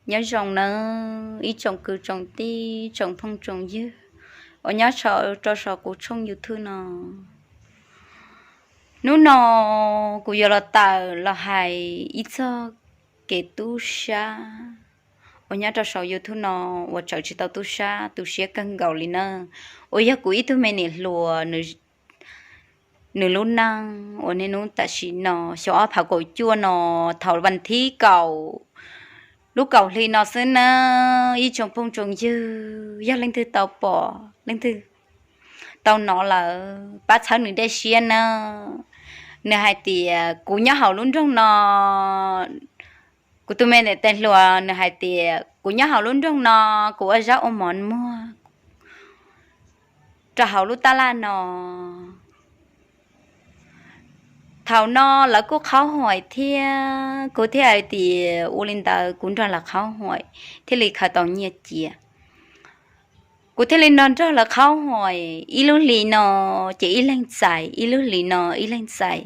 Nyob zoo nawb ib tsoom kwv tsoom tij, tsoom phooj tsoom ywg uas nyob rau saum kuv tshooj YouTube no. Hnub no kuv yuav los tawm los hais ib txog kev tub sab uas nyob rau saum YouTube no uas tseem tsis tau tub sab, tu siab kawg nkaus li na. Uas yog kuv ib tug me niam hluas, nws lub neej uas niaj hnub tam sim no xyoo ob phav kaum cuaj no, thaum vas thib kaum, lub kaum hli no xwb na. Ib tsoom phooj tsoom ywg, yog leej twg tau pom, leej twg tau hnov lawm pab txhawb nws dej siab na. Nws hais tias kuv nyob hauv lub nroog no, kuv tus me niam tais hluas nws hais tias kuv nyob hauv lub nroog no, kuv ua zaub ua mov muag rau hauv lub tab laj no. Thaum no lawv kuj qhaub huam thiab, kuv thiaj hais tias ua li ntawd kuv nrog lawv qhaub huam thiaj li khaws tau nyiaj cia. Kuv thiaj li nrog nrog lawv qhaub huam, ib lub hlis no ces ib leeg txais, ib lub hlis no ib leeg txais.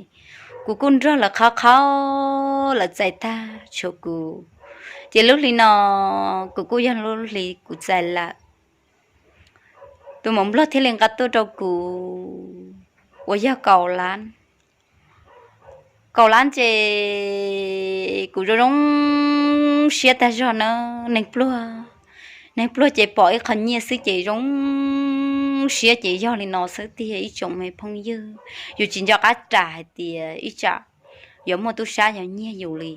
Kuv kuj nrog lawv qhaub qhaub, lawv txais tag tshuav kuv, ces lub hli no kuv kuj yog lub hli kuv txais lawm. Tus maum nplog thiaj li nqa tuaj rau kuv uas yog kaum lab. Kaum lab ces kuv zoo zoo siab tag zog na. Neeg pluag, neeg pluag ces pom ib qho nyiaj xwb ces zoo siab ces yog li no xwb tiag ib tsoom me phooj ywg. Yus tsis nco qab ras hais tias ib tsam yuav muaj tub sab yog nyiag yus li.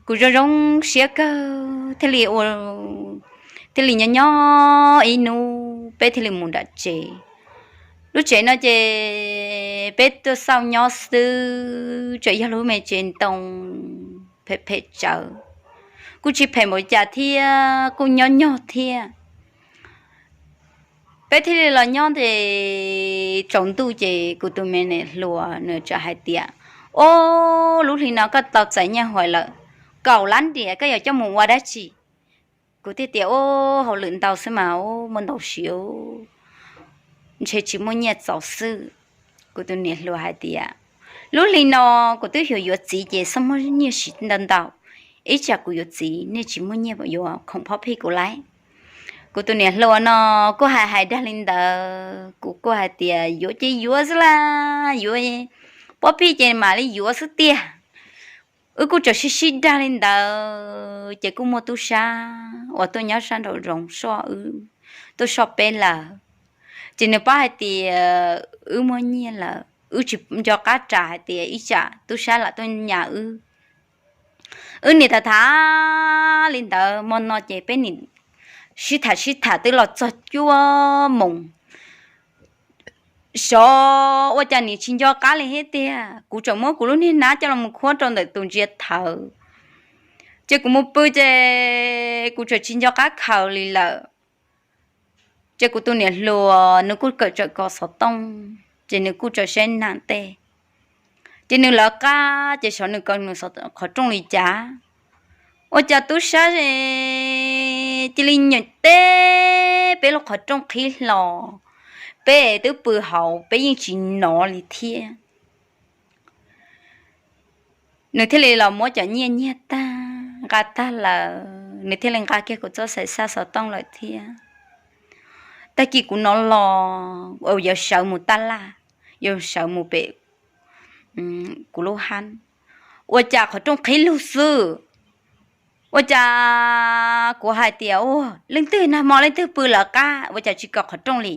Kuv zoo zoo siab kawg thiaj li ua, thiaj li nyob nyob ib hnub peb thiaj li mus nram tsev. Lub tsev no ces peb tuaj xauj nyob xwb, tseem yog lub me tsev ntoo phem phem tsawv, kuj tsis phem npaum cas thiab, kuj nyob nyog thiab. Peb thiaj li los nyob ces tsaus ntuj ces kuv tus me niam hluas nws txawm hais tias, Ob, lub hli no koj tau txais nyiaj huam lawm kaum lab riam, koj yuav coj mus ua dab tsi? Kuv thiaj tias, Ob, hauj lwm ntau xwb mas, muaj ntau siv, ntshe tsis muaj nyiaj txaus xwb. Kuv tus niam hluas hais tias, Lub hli no kuv twb yuav yuav txiv ces xav muaj nyiaj siv ntau ntau, ib tsam kuv yuav txiv nej tsis muaj nyiaj yuav khoom phob phij kuv lauj. Kuv tus niam hluas no kuj hais hais dag li ntawd, kuv kuj hais tias, Yuav ces yuav xwb las, yuav phob phij ces mam li yuav xwb tiag. Wb kuj tseem sib sib dag li ntawd ces kuj muaj tub sab uas tuaj nyob sab nraum zoov soj wb, tuaj soj peb lawm. Ces nws paub hais tias wb muaj nyiaj lawm, wb tsis nco qab ras hais tias ib tsam tub sab lam tuaj nyas wb. Wb niaj tham tham li ntawd, hmo no ces peb niaj sib tham sib tham twb los txog cuaj moos. Xyov ua cas niaj tsis nco qab li thiab tiag, kuv tseem muab kuv lub niag hnab coj los khuab rau ntawm tus ntsia thawv, ces kuv mus pw ces kuv tseem tsis nco qab khaws li lawm. Ces kuv tus niam hluas nws kuj kawm tsawm kos xov tooj, ces nws kuj tseem saib nam tej, ces nws lawv qab ces xyov nws kawm nws qhov rooj li cas, ua cas tub sab cia li nyem teb peb lub qhov rooj qhib hlo, peb twb pw hauv peb yeej tsis hnov li thiab. Nws thiaj li los muab cov nyiaj nyiag tag nqa tag lawm, nws thiaj li nqa kiag kuv txoj xaim xaj xov tooj lawm thiab. Tag kis kuv hnov los yuav sawv mus taj laj, yuav sawv mus pem kuv lub hab, ua cas qhov rooj qhib lug xwb. Ua cas kuv hais tias, Ua, leej twg nag hmo leej twg pw lawv qab ua cas tsis kawm qhov rooj li?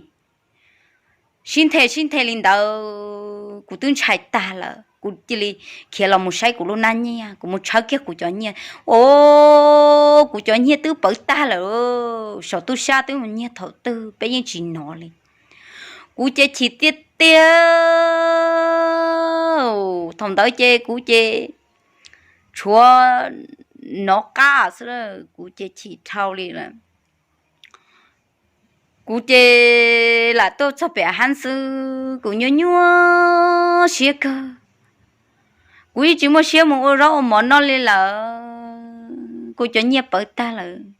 Sib nthe sib nthe li ntawd kuv twb ntshai tag lawm, kuv cia li khiav los mus saib kuv lub hnab nyiaj, kuv mus tshawb kiag kuv cov nyiaj. Ua, kuv cov nyiaj twb pawv tag lawm, xyov tub sab twb mus nyiag thaum twg peb yeej tsis hnov li. Kuv ces chim tiag tiag, thaum ntawd ces kuv ces tshuav hnov qab xwb, kuv ces chim dhau li lawm. Kuv ces lam tuaj txog pem hab xwb, kuv nyuaj nyuaj siab kawg. Kuv yeej tsis muaj siab mus ua zaub ua mov noj li lawm, kuv cov nyiaj pawv tag lawm.